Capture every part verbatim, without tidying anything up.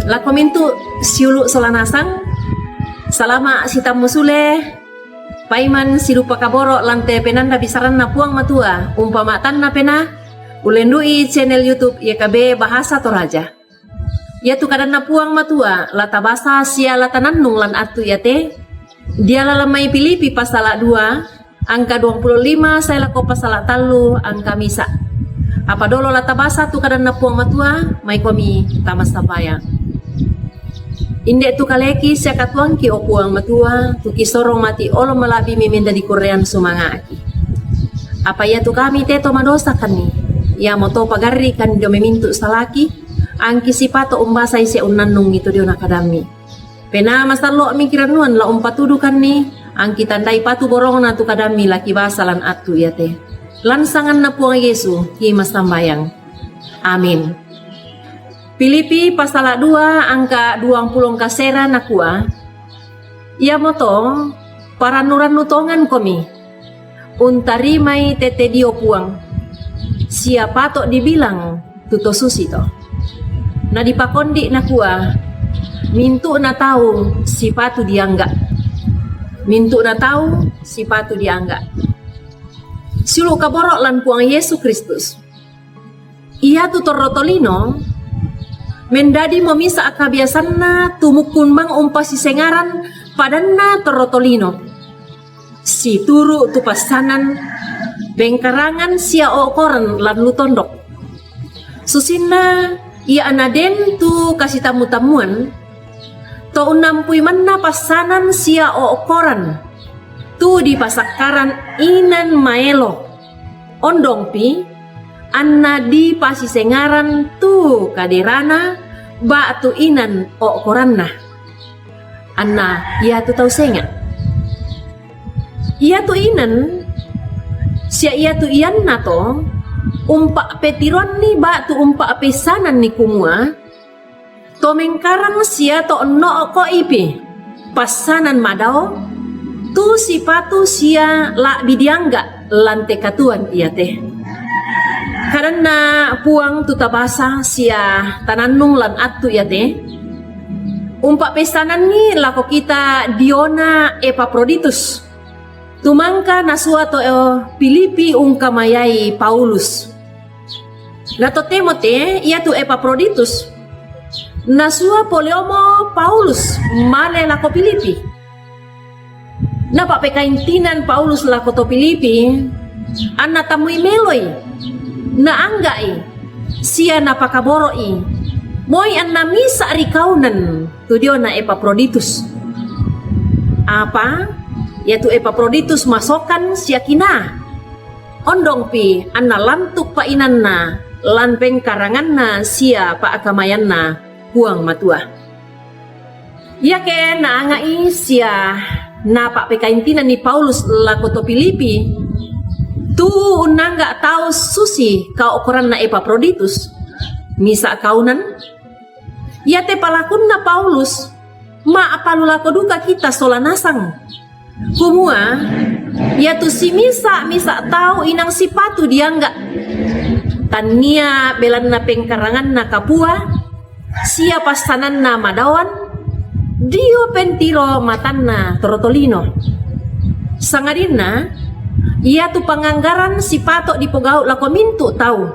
Lako mintu' siulu' sola nasang, salama' sitammu sule, paiman sidupa kaboro' lan te penanda bisaranna Puang Matua, umpama'tanna penaa, ullendu'i channel YouTube Y K B Bahasa Toraja. Iatu kadanna Puang Matua, la tabasa sia la tanannung lan attu iate, diala lan mai Pilipi pasala dua, angka duangpulo lima sae lako pasala tallu angka misa'. Apa dolo la tabasa tu kadanna Puang Matua, maikomi tama sambayang. Inde' tu kaleki sia katuoangki, o Puang Matua, tu kisorong mati' olo mala'bimi mendadi kurrean sumanga'ki. Apa iatu kami te to madosakanni, iamoto pagarri'kan dio mai mintu' salaki, angki sipato' umbasai sia unnannungi tu diona kadammi. Penaa masallo'mi kirannuan la umpatudukanni, angki tandai patu borongna tu kadammi la kibasa lan attu iate. Lan sanganna Puang Yesu kimassambayang. Amin. Pilipi pasala dua angka duangpulo kasera nakua, iamoto parannu-rannu tongankomi, untarimai tette dio Puang, sia pato' dibilang tu to susito. Na dipakondi' nakua, mintu'na tau sipatu diangga'. Mintu'na tau sipatu diangga'. Siulu' kaboro' lan Puang Yesu Kristus. Iatu torro tolino, mendadimo misa' kabiasanna tumukkun bang umpasisengaran padanna torro tolino. Situru' tu passanan, pengkarangan sia o'koran lan lu tondok. Susinna ia naden tu kasitammu-tammuan, to unnampui manna passanan sia o'koran, tu dipasakkaran inan maelo. Ondongpi, anna dipasisengaran tu kaderana ba'tu inan o'koranna. Anna iatu tau senga'. Iatu inan sia iatu ianna to umpa'petiroanni ba'tu umpa'peissananni kumua, to mengkarang sia to no'ko'ipi passanan madao, tu sipatu sia la'bi diangga' lan te katuoan iate. Kadanna Puang tu tabasa sia tanannung lan attu iate, umpa'peissananni lako kita diona Epaproditus, tu mangka nasua to Pilipi ungkamayai Paulus. Na totemo te iatu Epaproditus, nasua poleomo Paulus male lako Pilipi. Napa'pekaintinan Paulus lako to Pilipi, anna tammui meloi, naangga'i, sia napakaboro'i, moi anna misa' ri kaunan tu diona Epaproditus. Apa iatu Epaproditus masokan sia kinaa. Ondongpi anna lantuk pa'inanna lan pengkaranganna sia pa'kamayanna Puang Matua. Iake naanga'i sia napa'pekaintinanni Paulus lako to Pilipi, tu unnangga' tau susi kao'koranna Epaproditus, misa' kaunan, iate palakunna Paulus ma'palu lako duka kita sola nasang. Kumua, iatu simisa'-misa' tau inang sipatu diangga'. Tannia belanna pengkaranganna kapua, sia passananna madaoan, dio pentiro matanna torotolino. Sangadinna, iatu panganggaran sipato' dipogau' lako mintu' tau.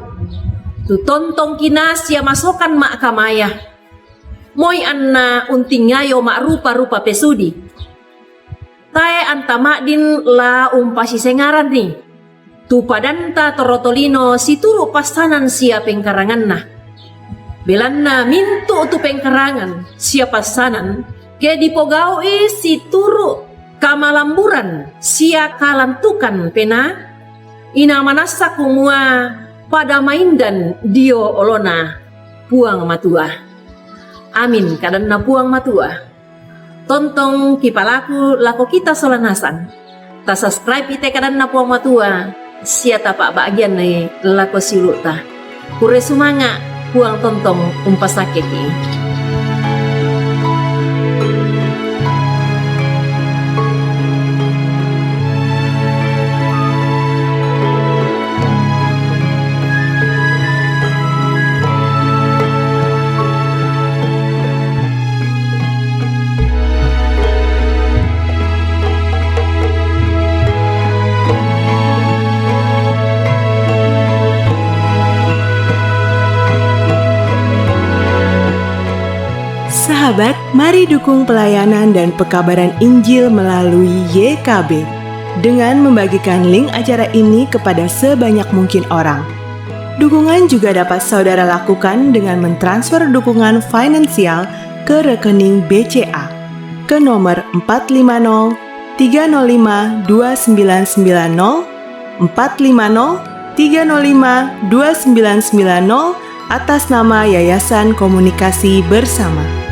Tu tontong kinaa sia masokan ma'kamaya. Moi anna untingayo ma'rupa-rupa pesudi. Tae' anta ma'din la umpasisengaranni tu padanta torotolino situru' passanan sia pengkaranganna. Belanna mintu' tu pengkarangan sia passanan, ke dipogau'i situru' kamalamburan sia kalantukan penaa, inang manassa kumua pada maindan dio olona Puang Matua. Amin, kadanna Puang Matua. Tontong kipalaku lako kita sola nasang. Ta subscribe ite kadanna Puang Matua, sia tapa'ba'giannai lako siulu'ta. Kurre sumanga', Puang tontong umpasakkeki. Mari dukung pelayanan dan pekabaran Injil melalui Y K B dengan membagikan link acara ini kepada sebanyak mungkin orang. Dukungan juga dapat saudara lakukan dengan mentransfer dukungan finansial ke rekening B C A ke nomor empat lima nol tiga nol lima dua sembilan sembilan nol, empat lima nol tiga nol lima dua sembilan sembilan nol, atas nama Yayasan Komunikasi Bersama.